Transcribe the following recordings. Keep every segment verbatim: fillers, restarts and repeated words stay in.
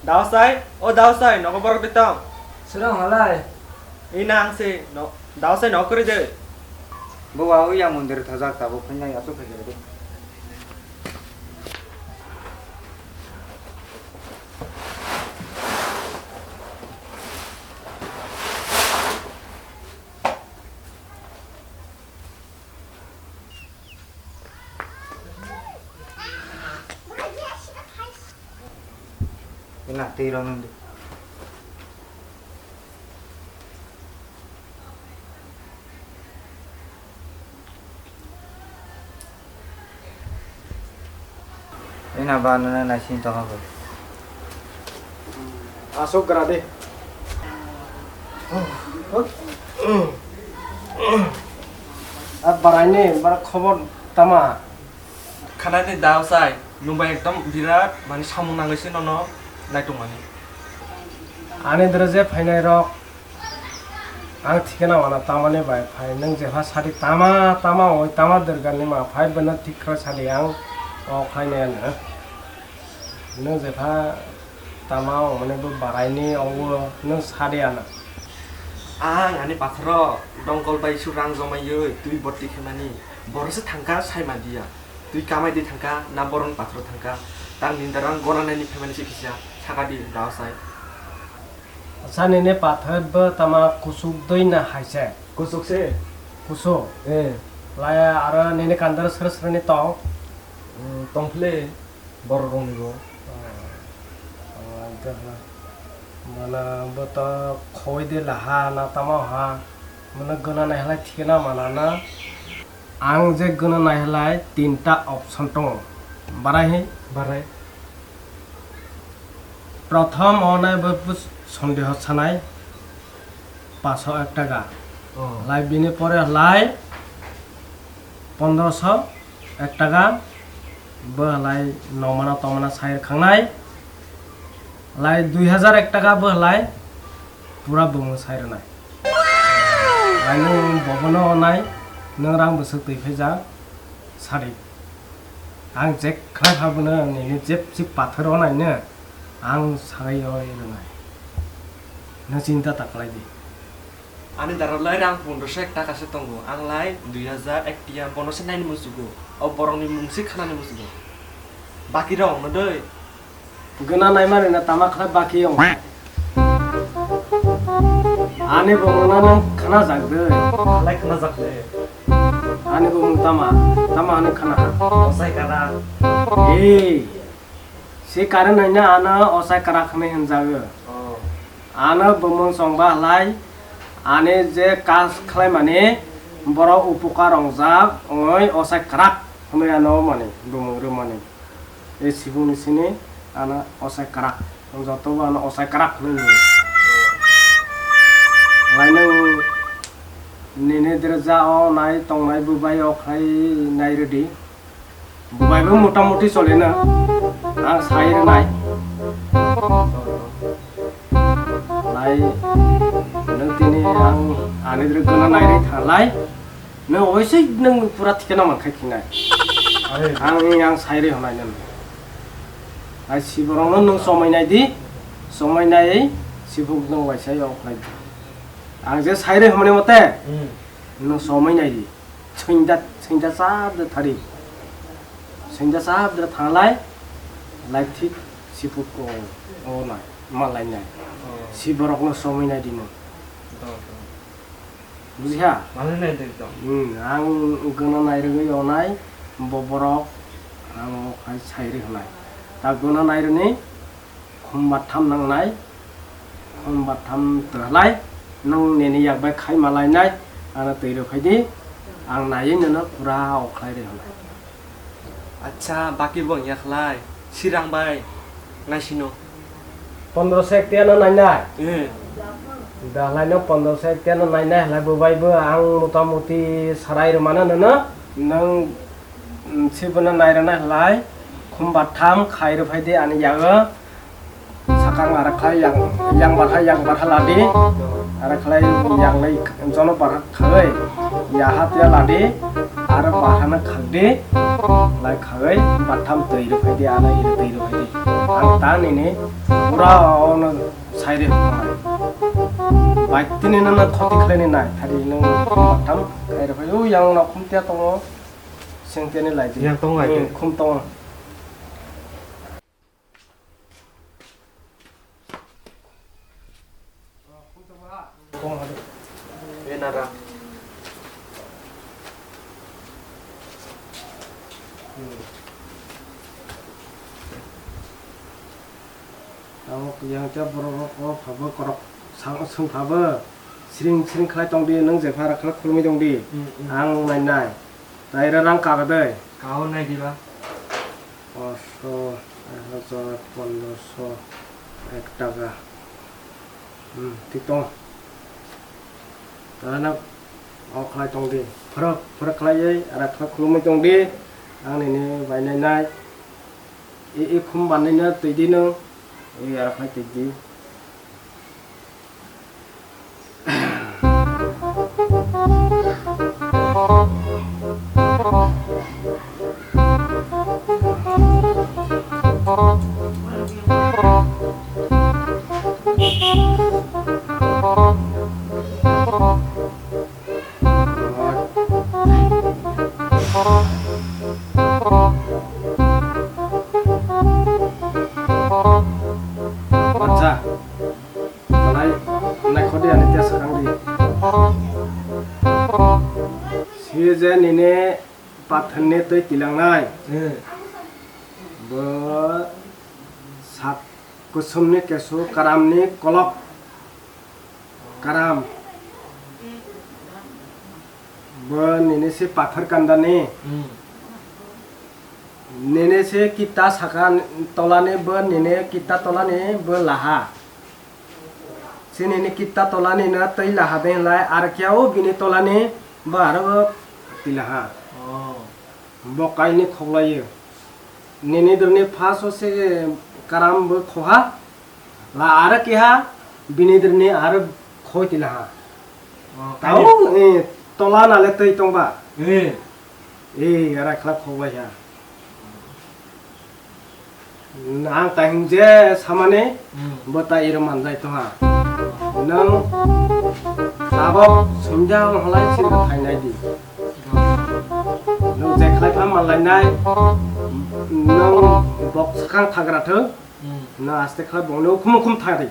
Daosai, o Daosai, nogo borok de tong. Sirang halai. Ina ang se, no, Daosai no kori de. Bo wa uya mondir thajak tabuk phai nai asuk phai de. Ina twi rw nang di. Ina ba nana naising tongma bai. Asok gra de. A barai ni bara khobor tama. Khanani Daosai, nwng bai ekdom birat mani samung nangwi se nono naitung mani. Ani dwrw je phainai rok. Ang thikhe na wana tamani bai phai, nwng jepha sadi tama tama oi tama Durgani ma phai, bono thik khlai sadi ang o khlai nai ano. Nwng jepha tama ongmani bo baraini ongbo nwng sadi ano. Ang ani patharo dongkol bai su rang jomaiwi twi botti khemani, borok se thangkha sai manliya. Twi kamai di thangkha na borokni patharo thangkha, tang ni darang gona naini phaimani se kisa sakadi Daosai. Acha nini pathar bo tama kusuk dui na hai se? Kusuk se. Kusuk? Eh. Laya aro nini kandar sra sra ni tong? Mm, tong phle borok rok ni bo. Oh, oh, ante ha. Mana bo to khoi de la ha na tama ha. Mana gana nai halai thik na mana na. Ang je gana nai halai tinta option tongo. Barai hi? Barai. Prothom o nai bo bus-, sondeho sanai paso ek taka. Oh. Lai bini pore lai pondroso ek taka. Bo lai nomana tomana sai rwkhangnai. Lai dui hajar ek taka bo lai pura bumung sai rwnai. Lai nwng bobono nai nwng rang bwswk twi phaijak sadi. Ang je khna kha bono nini jeb si pathor o nai no ang sagai oi rwnai. Nwng chinta ta khlai di. Ani dara lai rang pondroso ek taka se tongo, ang lai dui hajar ek tiya bono se naini muchugo. O borokni mung se khnani muchugo. Baki rok no doi. Gana naimani na tama khlai baki yong. Ani bumung no nang khna jak de. Khlai khna jak de. Ani bumung tama, tama ani khna ha. Osai kana. Ei, si kare naina ano osai krak hwnwi hwnjago. Oh. Ano bumung chongba halai, ani je kas khlai mani borok upukar wngjak wngwi osai krak hwnwi ano mani bumung rwmani. E sibung ni sini ano osai kwrak. Joto bo ano osai kwrak hinwi nini. Lainw nini dwrwja o nai tongnai bubai o khlai nai rwdi. Bubai bo mota moti chole na. Ang sai rwnai. Lai, nwng tini ang ani dwrwk gana nai rwi thanglai. Nwng oisai nwng pura thikhe na mankha khinai. Are. Ang, ang sai rwi hwnai nwng. Ai si borokno nwng chomai nai di, chomai nai sibuk nwng waisa yok lai di. Ang je sai rwi hwnmani mote, hmm, nwng chomai nai di. Sengda, sengda chap de thari. Sengda chap de thanglai, lai thik sibuk ko o nai, malai nai. Oh. Si borokno chomai nai di nwng. Oh, oh. Bujiha? Mane nai dei tong. Hmm, ang gana nai rwgwi onai, bo borok ang o khai sai rwi hwnai. Ta gana nai rwni khum batham nangnai, khum batham twlai, nwng nini yak bai khai malai nai, ano twi rw phai di, ang naiwi nono pura o khlai rwi hwnai. Acha, baki bo wngya khlai, sirang bai naisino. Pondroso ek tiya no nainai? Eh. Dahlai no pondroso ek tiya no nainai, halai bo bai bo ang mota moti sarai rwmano nono. Nwng, mm, si bono nai rwnai halai, khum batham khai rw phai di ani yago. Sakang ara khlai yang, yang barha, yang barha ladi. Ara khlai yang lai jono barha khagwi. Yaha tiya ladi. Ara barha na khagdi. Lai khagwi batham twi rw phai di, ana iri twi rw phai di. Ang ta nini pura ono sairi hwnai. Bai tini nana khoti khlaini nai. Thari nung khum batham khairi phai. O yang no khum tia tongo. Seng tiani lai di. Yang tongo ai Hmm, de. Khum tongo. Tabuk yang cha borok rok o phabo korok sang sung phabo sring sring khlai tong di, nwng jepha ra khlai khulumui tong di. Hmm, hmm. Ang nai nai. Taira rang kaga dai. Kao nai diba? Paanch sho, ek hajar, pondro sho, ek taka. Hmm, thik tongo. Tara na o khlai tong di. Phwrwk, phwrwk khlaiwi, ara khlai khulumui tong di. Ang nini bai nai nai. E, e khum banai na twi di no. E, ara khlai twi di. Bacha, nai, nai khodi ani tia sakang di. Si je nini patharni twi tilangnai. Eh. Bo sak kusumni kesu karamni kolok. Karam. Bo nini se pathar kandani. Hmm. Nini se kita saka tolani bo nini kita tolani bo laha. Se nini kita tolani na tei laha de lai ar kya o bini tolani bo aro tilaha. Oh. Bo kaini khoklaio. Nini dwrni phaso se karam bo khoha. La aro keha bini dwrni aro khoi tilaha. Oh, tao, kaini eh, tola nale tei tongba. Eh. Eh, ara khlak khoklaiha. Ang ta hing je samani Hmm. bo ta iro manjai tongha. Nang tabok sumjang halai sini thainai di. Nang je khlai pha manlainai. Nang bok sakang thagra thung. Hmm. Nang aste khlai bongni ukhum ukhum thari.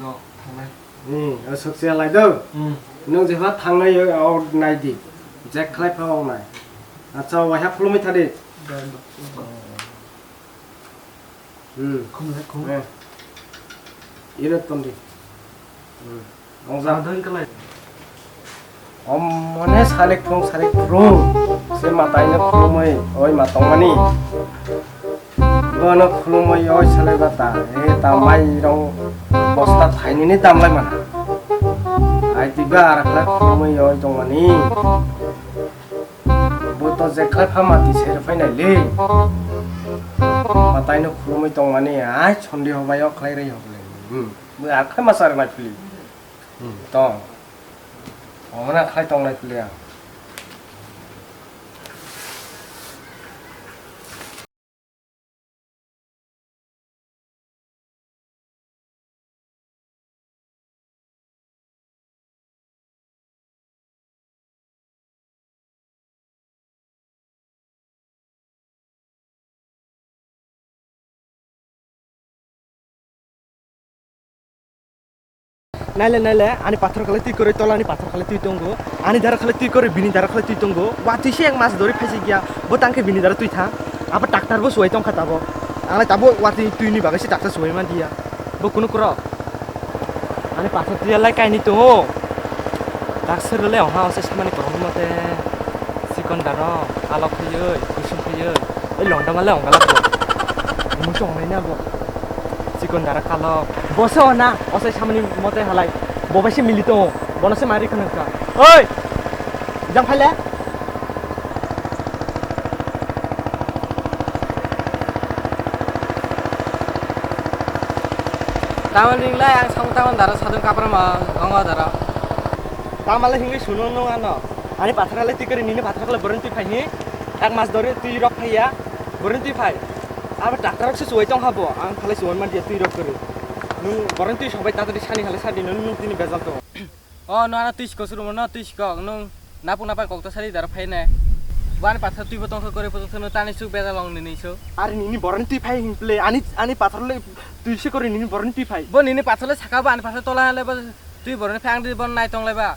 Do, thangnai. Hmm, aswk se lai do. Hmm. Nang jeha thangnai o nai di. Je khlai pha o nai. Acha, waha khulumui thadi. Do, do. Hmm. Khum le, khum. Eh. Iro tondi. Hmm. Ongja. Sadon kalai. Om mone salik phrung salik phrung. Se matai no khulumui, oi ma tongmani. Bono khulumui, oi salai bata. E ta mai rong bosta thaini ni dam lai mana. Ai tiba arakla khulumui, oi tongmani. Bo to je khlai pha mati se rw phainai le. Mataino khulumui tongmani, ai sondi hobai o khlai rw hok le. Hmm. Bo a khlai masa rwnai phili. Hmm, tong. Omona khlai tongnai phili ang. Naile, naile, ani pathor khalai twi kwrwi, tolani pathor khalai twi tongo, ani dara khalai twi kwrwi, bini dara khalai twi tongo, watwi se ek mas dori phaisik ya, bo tangkhe bini dara twi thang, abo tractor bo suwai tongkha tabok, anglai tabok watwi twini bagwi se tractor suwai man diya, bo kunu kwrw. Ani pathor twi lai kaini tongo. Dak sir le ongha ose samani korokma te. Sikon daro, alok khiyoi, kusum khiyoi. Ei londong ale ongala bo. Musu ongnai na bo. Sikon daro kalok. Bo se ona, ose samani mote halai. Bo bai se mili tongo. Bono se mari khonok ka. Oi! Jang phai le. Tamoni hinglai ang samung tamoni dara sadung kaprama ongo dara. Tamale hingwi suno nung ano. Ani pathar kale tikari nini pathar kale borin twi phai hi. Ek mas dori twi rok phai ya. Borin twi phai. Abo doctor rok se chuwai tong habo, ang khalai chuwai man dia twi rok kwrwi. Nwng borok twi sobai tatari sani khalai sadi nwng, nwng tini bejal tong. O no ano twi sikok surumo no twi sikok nwng napung napai kok ta sadi dar phai ne. Bo ani pathar twi bo tong kha kore photo thwno tani suk bejal ong nini suk. Ari nini borok twi phai hing ple ani, ani pathar le twi se kore nini borok twi phai. Bo nini pathar le saka bo ani pathar tola le bo twi borok phai ang di bo nai tong le ba.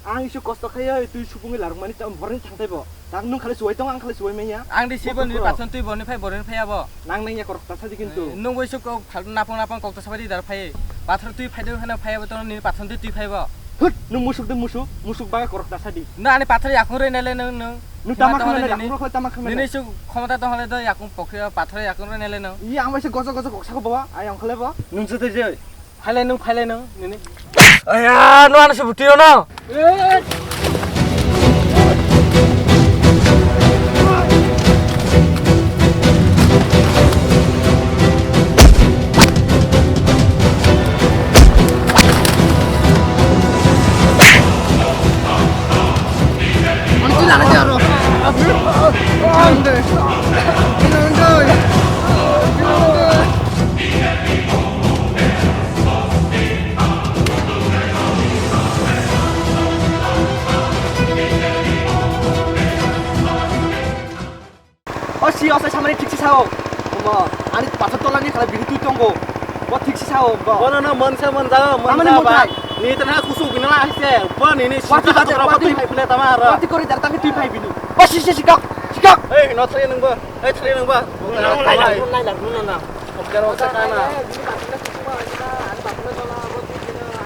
Ang isu kosto khayo, twi supungwi larwkmani borokni thangtai bo. Tak nwng khalai chuwai tong, ang khalai chuwai manya. Ang di sibo ni pathon twi borokni phai, borokni phai abo. Nang nang ya korok ta sadi kintu. Nwng bo isu kok phal napang napang kok ta sabadi dar phai. Pathor twi phai de hana phai abo tono ni pathon twi twi phai bo. Hut, nwng musuk de musuk, musuk baga korok ta sadi. Na ani pathor yakung re nele nwng nwng. Nwng tama khama nele, yakung rok tama khama nele. Nini isu khomota tong hale do yakung pokri pathor yakung re nele nwng. Iya ang bai se gojo gojo kok sako bawa, ai ang khale bo. Nwng se de je. Phailai nwng, phailai nwng, nini. Aya, no ano se butiro no. O si, o sai samani thik se sao. Omo, ani pathor tolani khala bini twi tongo. Bo thik se sao, bo. Bono no monsa monjago, amani monsa ba. Monthai. Ni tana kusu bini la haise. Bo nini wati sinta kore, hatok rok wati. Twi phai phile tama aro. Wati kore dar tangke twi phai bini. O si, si, sikak, sikak. Ei, no thari nang bo. Ei, thari nang bo. Nang nai, nang nai, nang nai. Okkar, okkar, kana.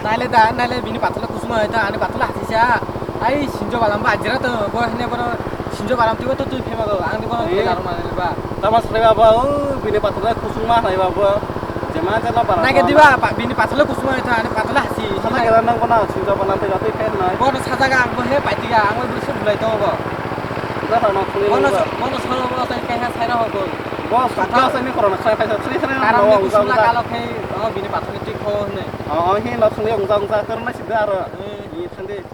Naile da, naile bini pathala kusuma hai ta, ani pathala hasisa. Ai, sinjo balam ba ajira to, bo hene bono sinjo balam tibo to twi phema go, ang di bono. Eh. Twi daru mane ba. Tama sreba ba, o, bini pathala kusuma hai ba bo. Jema jema balam. Nage diba, pa-, bini pathala kusuma hai ta, ani pathala hasi. Sana kira nang bono sinjo balam twi twi phen nai. Bono sajaga ang bo he paitiga, ang bo se bulai to bo. Bono, bono solo bo tai kaiha sai ro ho bo. Boss, patha. Boss, ani korona khai khai khai khai. Karam ni kusum la kalo khai, oh, bini pathor ni twi kho hne. Oh, hi no thangli ongja ongja kar na sida aro. Eh. Ni thangli.